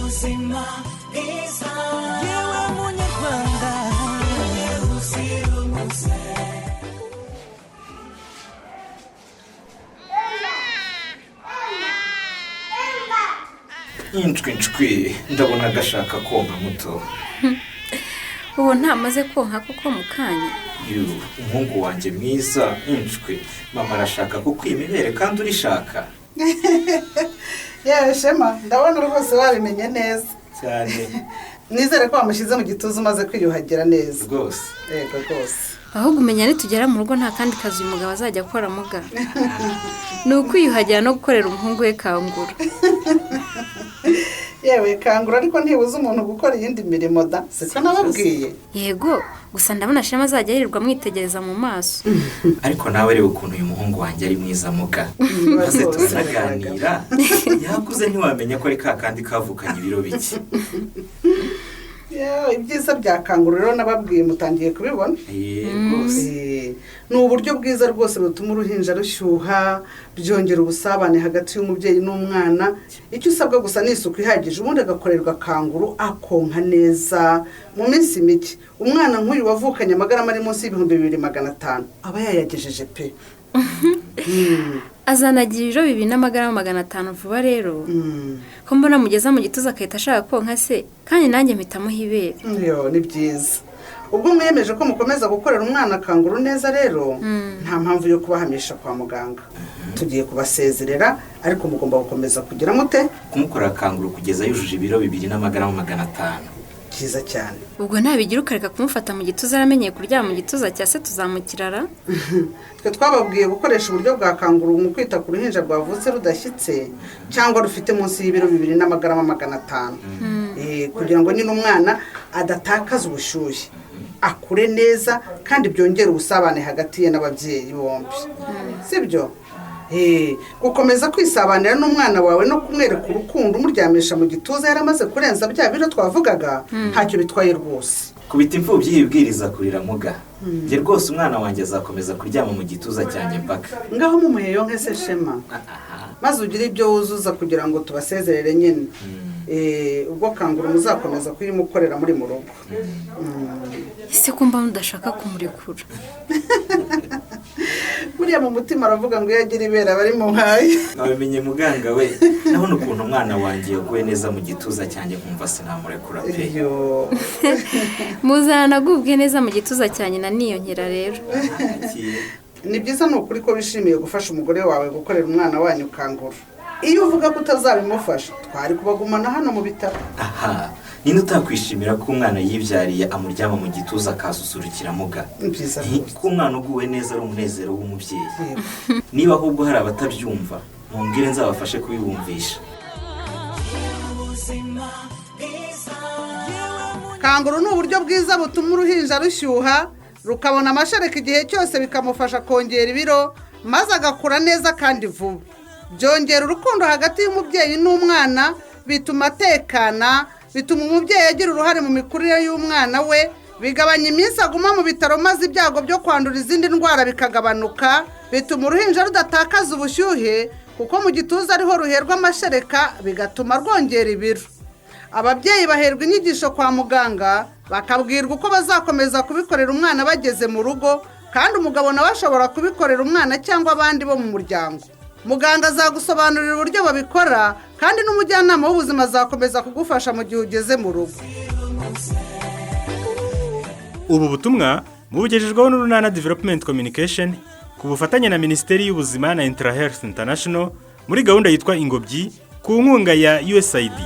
Ubuzima bwiza, yewe munyarwanda, uzira umuze. Inshwi nshwi, ndabona agashaka konka muto. Ubu ntamaze konka kuko mu kanya. Yu, umuhungu wanjye mwiza, inshwi, mama arashaka kukwima ibere kandi urishaka. Yewe Shema, ndabona rwose wabimenye neza. Cyane. Nizere ko wamushyize mu gituza umaze kwiyuhagira neza. Rwose. Yego rwose. Ahubwo umenya nitugera mu rugo nta kandi kazi uyu mugabo azajya akora muga, ni ukwiyuhagira no gukorera umuhungu we Kangura. Yewe Kangura, ariko ntibuze umuntu gukora iyindi mirimo da, siko nababwiye? Yego, gusa ndabona Shema azajya yirirwa amwitegereza mu maso. Ariko nawe reba ukuntu uyu muhungu wanjye ari mwiza muga, maze turanaganira, yakuze ntiwamenya ko ari ka kandi kavukanye ibiro bike. Yewe, ibyiza bya Kangura rero nababwiye mutangiye kubibona. Rwose. Ni uburyo bwiza rwose butuma uruhinja rushyuha, byongera ubusabane hagati y'umubyeyi n'umwana. Icyo usabwa gusa ni isuku ihagije, ubundi agakorerwa Kanguru akonka neza. Mu minsi mike umwana nk'uyu wavukanye amagarama ari munsi y'2500 aba yayagejeje pe. Azanagira ibiro 2500 vuba rero. Ko mbona mugeza mu gituza agahita ashaka konka se, kandi nanjye mpita muha ibere. Yo, ni byiza. Ubwo mwiyemeje ko mukomeza gukorera umwana Kanguru neza rero, nta mpamvu yo kubahamisha kwa muganga. Tugiye kubasezerera, ariko mugomba gukomeza kugira mute? Kumukorera Kanguru kugeza yujuje ibiro 2500. Byiza cyane. Ubwo nabigira ukareka kumufata mu gituza aramenyeye kuryama mu gituza cya se, tuzamukirara. Twe twababwiye gukoresha uburyo bwa Kanguru mu kwita ku ruhinja rwavutse rudashyitse cyangwa rufite munsi y'ibiro 2500, kugira ngo nyine umwana adatakaza ubushyuhe, akure neza, kandi byongere ubusabane hagati ye n'ababyeyi bombi, sibyo? Gukomeza kwisabanira n'umwana wawe no kumwereka urukundo umuryamisha mu gituza yaramaze kurenza bya biro twavugaga, ntacyo bitwaye rwose. Kubita imfubyi yibwiriza kurira muga, njye rwose umwana wanjye azakomeza kuryama mu gituza cyanjye mpaka. Ngaho mumuhe yonke se Shema, maze ugire ibyo wuzuza kugira ngo tubasezerere nyine. Ubwo Kangura muzakomeza kuyimukorera muri mu rugo. Ese ko mba mudashaka kumurekura? Buriya mu mutima aravuga ngo iyo agira ibere aba ari mu nkayi. Nabimenye muganga we, ndabona ukuntu umwana wanjye yaguwe neza mu gituza cyanjye nkumva sinamurekura pe. Iyo. Muzana agubwe neza mu gituza cya nyina niyongera rero. Ni byiza, ni ukuri ko wishimiye gufasha umugore wawe gukorera umwana wanyu Kangura. Iyo uvuga ko utazabimufasha twari kubagumana hano mu bitaro. Aha, ninde utakwishimira ko umwana yibyariye amuryama mu gituza akasusurukira muga? Ni byiza rwose. Ko umwana uguwe neza ari umunezero w'umubyeyi. Niba ahubwo hari abatabyumva, mumbwire nzabafashe kubibumvisha. Ubuzima bwiza. Kanguru ni uburyo bwiza butuma uruhinja rushyuha, rukabona amashereka igihe cyose, bikamufasha kongera ibiro maze agakura neza kandi vuba. Byongera urukundo hagati y'umubyeyi n'umwana, bituma atekana, bituma umubyeyi agira uruhare mu mikurire y'umwana we, bigabanya iminsi aguma mu bitaro maze ibyago byo kwandura izindi ndwara bikagabanuka, bituma uruhinja rudatakaza ubushyuhe kuko mu gituza ariho ruherwa amashereka, bigatuma rwongera ibiro. Ababyeyi baherwa inyigisho kwa muganga, bakabwirwa uko bazakomeza kubikorera umwana bageze mu rugo, kandi umugabo nawe ashobora kubikorera umwana cyangwa abandi bo mu muryango. Muganga azagusobanurira uburyo babikora, kandi n'umujyanama w'ubuzima azakomeza kugufasha mu gihe ugeze mu rugo. Ubu butumwa mubugejejweho n'Urunana Development Communication ku bufatanye na Minisiteri y'Ubuzima na Intrahealth International muri gahunda yitwa Ingobyi ku nkunga ya USAID.